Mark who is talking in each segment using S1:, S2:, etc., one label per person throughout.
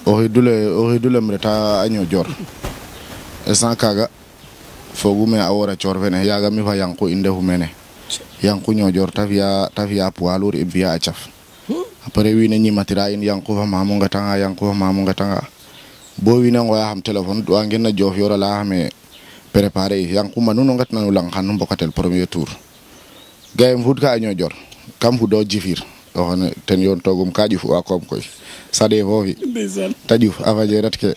S1: o hidule mreta anyo jor esan kaga fogume awora chor fene yaga mi fa yanku inde humene yanku nyo jor tafia poalur e via achaf après wi ne ñimatira in yanku fa mamu ngatanga bo wi ne ngoya xam téléphone do ngeen na jof yora la xame préparer yanku manu no ngat nanu lang xanu mbokatel premier tour gayem fut ka anyo jor kam fu do jifir o xone ten yon togum kaaju fu akom koy sade fofi taju avaje ratke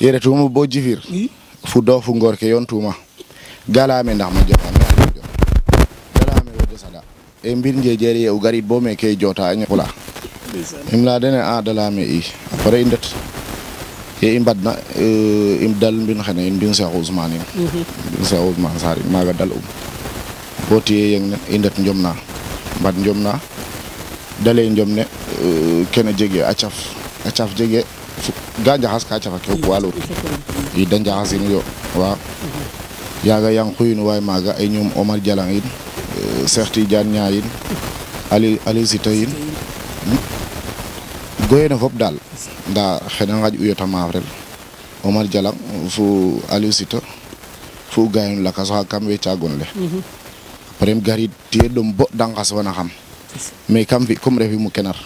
S1: yere tuma bo jifir fu do fu ngor ke yon tuma gala me ndax ma jofa me gala me wode sada e mbir njejeri e garit bo me ke jota anya kula imla dene a dala me i après indet e imbadna im dal mbin xene in bin Cheikh Ousmane bin Cheikh Ousmane Sari maga dal boti yeng indet njomna mbad njomna dale njomne kena jege acaf jege ganja haska acafa ke walu i danja hasin yo wa yaga yang khuyun way maga ay ñoom Omar Jalang yin Cheikh Tidiane Ñaayin Ali Sitayin goyena fop dal nda xena ngaj uyota mafrel Omar Jalang fu Ali Sita fu gayun la kaso kambe cagon le prem garit tie dom bo dangas wana xam mais kam fi comme refi mu kenar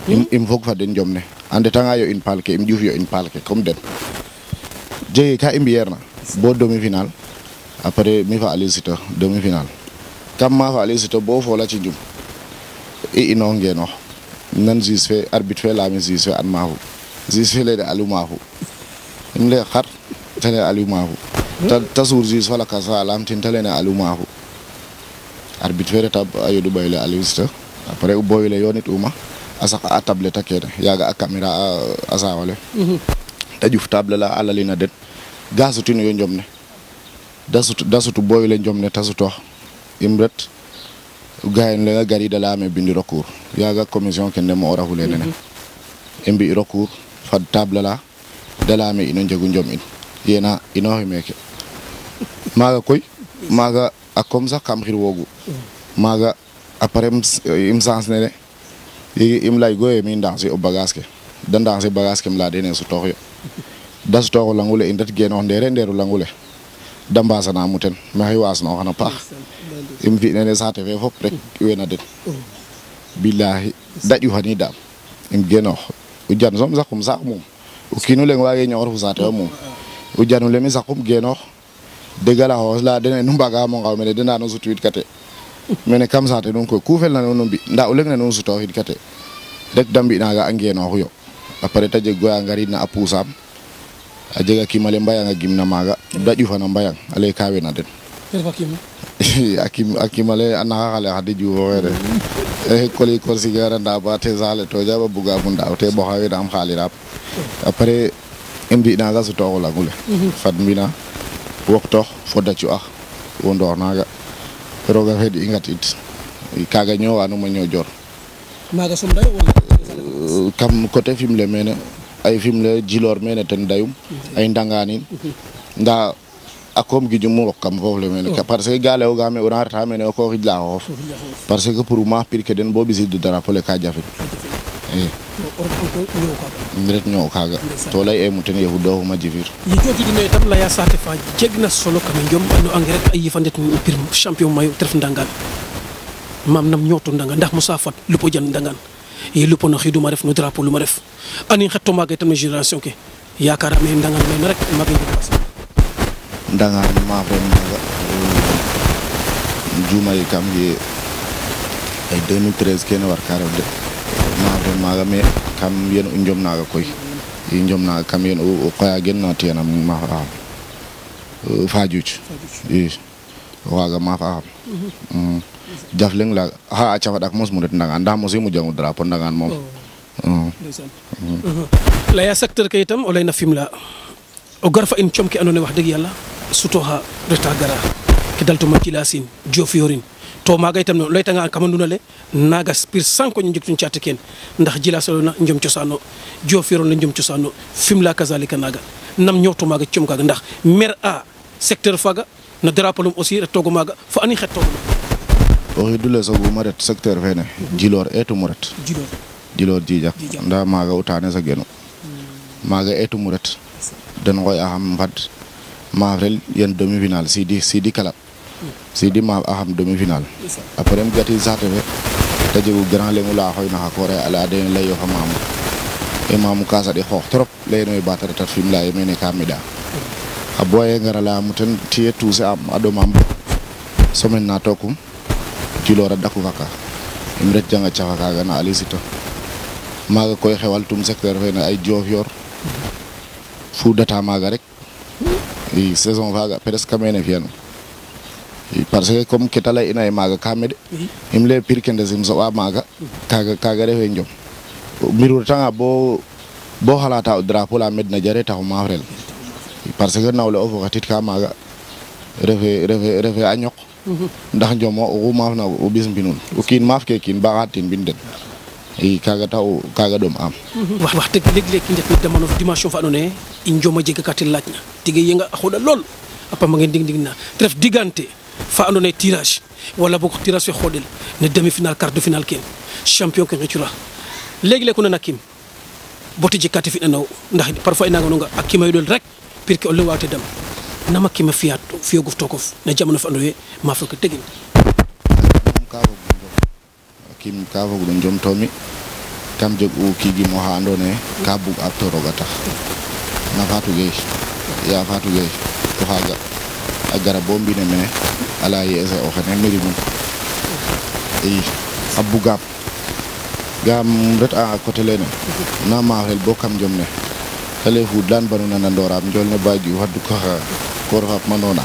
S1: im fog fa den jomne ande tanga yo in palke im juuf yo in palke comme den jege ka imbierna bo demi final après mi fa Ali Sita demi final kam ma fa Ali Sita bo fo la ci jum e ino ngeno nan jis fe arbitre fe la mi jis fe an maahu jis fe le de alu maahu im le xar tele alu maahu ta sur jis fa la ka sa lam tin tele na alu maahu arbitre fe tab ayodu bayle Ali Sita après boyle yonit uma asaka a tablette kene yaga a caméra asa wale ta juf table la alalina det gasutin yo njomne dasutu boyle njomne tasuto imret gayen le gari da la me bindi recours yaga commission kende mo ora hulene ne embi recours fa table la da la me ino njegu njom in yena ino himeke maga koy maga akom sa kam xir wogu maga après im sens ne im lay goye mi ndanse o bagage ke da ndanse bagage ke mla dene su toxyo da su toxo langule indat geno ndere nderu langule da mbasana muten ma hay wasno xana pax im fi nene sate fe fop rek wena det billahi daju hani dam im geno u jan som sax kum sax mum u kinu leng wage ñor fu sate mum u janu le mi sax kum geno degala ho la dene nu mbaga mo ngaw mene dena no su tweet kate mene kam sate non ko ku fel na non bi nda o lengne non su tawhid kate rek dambi naga angeno huyo après ta jeg goya ngari na apusam a jega kimale mbayang a gimna maga daju fana mbayang ale kawe na den akimale ana xale hadi ju hoere e koli korsigara nda ba te zale to jaba buga bunda te bo hawe dam khali rap après imbi naga su to la gule fadmina wokto fodachu ah wondo naga roga hedi ingatit kaga nyowa no ma jor
S2: maga som day wala
S1: kam côté fimle mene ay fimle jilor mene ten dayum ay ndanganin nda akom gi jumu kam fof le mene parce que gale o game o rata mene ko xidla hof parce que pour ma pir que den bo bisi du dara pole ka jafi ndret ñoo kaga to lay e muten yehudo ma jifir
S2: yi jodi dine tam la ya sate fa jegna solo kam njom no engrais ay yifandet pir champion mayo tref ndangal mam nam ñoto ndangal ndax musa fat lupo jan ndangal yi lupo no xiduma def no drapeau luma def ani xetto magay tam génération ke yakara me ndangal me rek magay pass
S1: ndangal ma fa maga juma yi kam yi ay 2013 ken war karaw de maga me kam yen o njom naga koy i njom naga kam yen o qoya gen na tena ma fajuj i waga ma fa jafleng la ha acha fadak mos mudet ndanga nda mos mu jangu drapeau ndanga mom
S2: la ya secteur kay itam o lay na fimla o garfa in chomki andone wax deug yalla suto ha reta gara ke daltuma ci lasine Diofiorine to maga itam no lay tanga kamanduna le naga spir sanko ñu jiktu ci atken ndax jila solo na njom ciosano Diofiorine njom ciosano fimla kazalika naga nam ñoto maga ciom kaga ndax mer a secteur faga na drapeau aussi retogo maga fa ani xetto
S1: o hidule so bu maret secteur fene jilor etu moret jilor jijak nda maga utane sa geno maga etu muret den ngoy aham fad mavrel yen demi-finale Sidi Kalab Sidi ma aham demi-finale après gati sate fe ta jegu grand lengu la xoy na ko re ala de lay yo xamamu e mamu kasa di xox trop lay noy batare tat fim lay mene kamida a boye ngara la muten tie tout am ado mam somen na tokum ci lora daku vaka im ret janga cafa kaga na alisito maga koy xewal tum secteur fe na ay jof yor fu data maga rek i saison vaga presque mene fiano parce que comme ketala ina maga kamede im le pirkende sim so maga kaga refe njom miru tanga bo halata drapeau la medna jare taw mafrel parce que nawle o fokatit ka maga refe anyok ndax njomo o maaf na o bis mbinun o kiin maaf ke kiin baaxatin binden i kaga taw kaga dom am
S2: wax dëgg léeg-léeg i ndef jamono dimension fa andoona yee i njoma jega ka te laaj na tige yenga a xooɗa lool a pama nge nding na te ref digante fa andoona yee tirage wala boog tirage fe xooɗel ne demi finale quart de finale ken champion ke xecura léegi-léeg o nana kim bo te jeg ka te fi'na nawo ndax parfois i nanganonga a kimayoɗol rek pir ke o leŋ waag te dam nama kima fiyoogof tookof na jamono fa andoona yee maaf ke tegin
S1: kim ka fogum njom tomi kam jeg u kigi mo ha andone ka bug acteur roga tax na Fatou Gueye ya Fatou Gueye to xaga a gara bo mbine mene ala yese o xene meri mum i a bugam gam ret a côté lene na ma xel bo kam jom ne tele fu dan banuna na ndoram jol ne baji waddu ko ko raf manona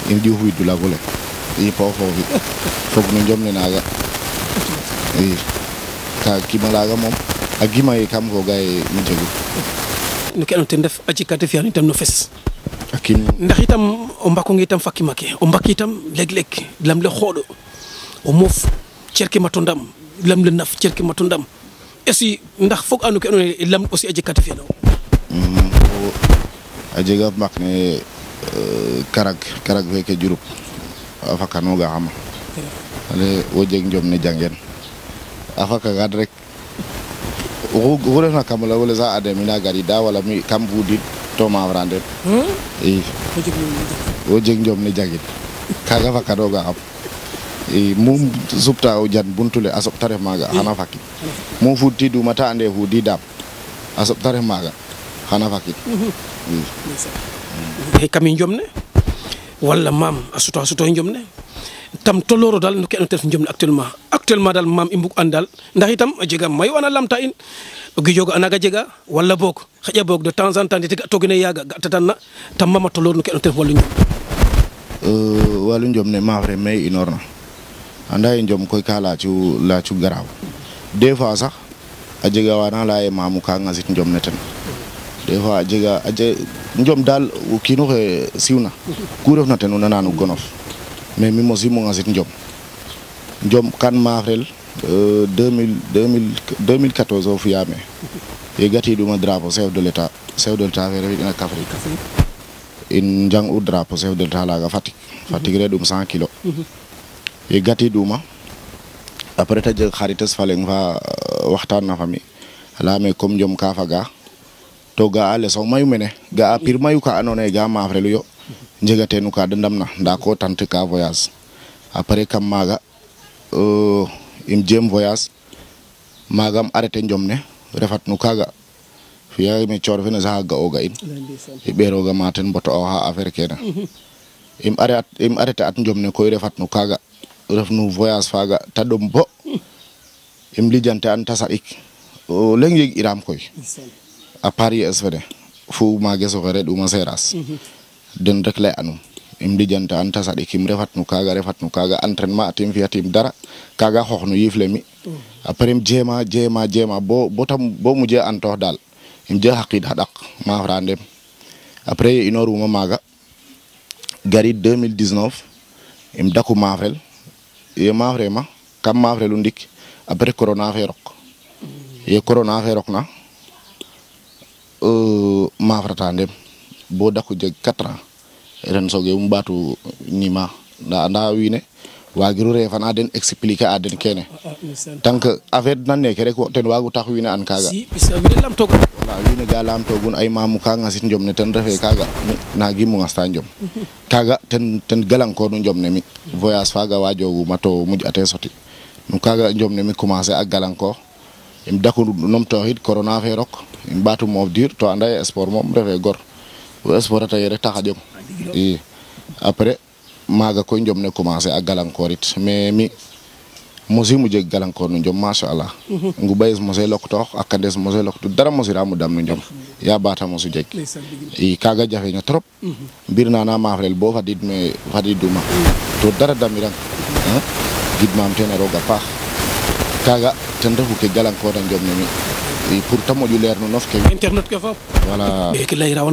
S1: im di hu du la gole i po fofi fog no jom ne naga i ka kimalaga mom a gima e kam ko gay mi jegu
S2: no ke ten def aji kate fiyan itam no fes
S1: akin
S2: ndax itam o mbako ngi itam fakki make o mbak itam leg lam le xodo o mof cerke matondam lam le naf cerke matondam esi ndax fog anu ke lam aussi aji kate fiyan
S1: a jega mak ne karag feke jurup a fakano ga xama ale o jeg njom ne jangen afaka gad rek o refna kam la wala za adem ina gari da wala mi kam budi to ma vrande e o jeg njom ne jagit kaga faka do ga am e mum supta o jan buntule asop tare maga hana fakki mum futti du mata ande hudi dab asop tare maga hana fakki
S2: e kam njom ne wala mam asuto njom ne tam toloro dal no keno tel njom actuellement dal mam imbuk andal ndax itam jega may wana lamta in gijoga anaga jega wala bok xaja bok de temps en temps to gene yaga tatanna tam mama toloro no keno tel wala njom
S1: walu njom ne ma vrai may inorna anda njom koy ka la ci garaw des fois sax a jega wana la e mamu ka ngasit njom ne ten des fois jega njom dal kino xe siwna ku refna ten na nanu gonof mais mi mosi mo ngasit njom kan maafrel 2014 o fiyame ye gati duma drapeau chef de l'état fe rewi ina Kaffrine in jang u drapeau chef de l'état laga Fatick re dum 100 kilo ye gati duma après ta jeg xarites faleng fa waxtaan na fami lame comme njom ka faga to ga ale so mayu mene ga pir mayu ka anone ga maafrelu yo njegatenu ka ndamna nda ko tante ka voyage après kam maga im jem voyage magam arrêté njom ne refat nu kaga fiya me cior fene sa ga oga in e bero ga maten boto o ha affaire kena im arrêté at njom ne koy refat nu kaga ref nu voyage faga tadom bo im lijante an tasa ik o leng yeg iram koy a Paris SVD fu mage so xere duma seras den rek lay anum im lijante an tasa ik im refat nu kaga entraînement atim fi atim dara kaga xoxnu yifle mi après jema bo mujé antox dal im je haqid hadak ma frandem après une heure uma maga gari 2019 im daku mafrel ye mafrema kam mafrelu ndik après corona fe rok na mafrata ndem bo daku jeg 4 ans ren soge batu nima nda wiine wagiru refana den expliquer a den kene tant que affaire nan neke rek ten wagu tax wiin an kaga
S2: si bisa wiin lam togo
S1: wala wiin ga lam togun ay mamu ka ngasit njom ne ten refe kaga nagi mu ngasta njom kaga ten galanko no njom ne mi voyage faga wajogu mato muj ate soti no kaga njom ne mi commencer ak galanko im daku nom to hit corona fe rok im batu mo dir to anda sport mom refe gor o sport ta yere taxa jom i après maga ko njom ne commencer ak galankorit mais mi mosi mu jeg galankor no njom masha Allah ngu bayes mosay lokto ak kandes mosay lokto dara mosira mu dam no njom ya bata mosu jeg i kaga jafe na trop birna na mafrel bo fadid me fadiduma to dara damiran gid mam tene roga pax kaga ten refu ke galankor njom ne mi pour tamo ju leer no nof ke
S2: internet ke fop
S1: voilà
S2: ke lay rawan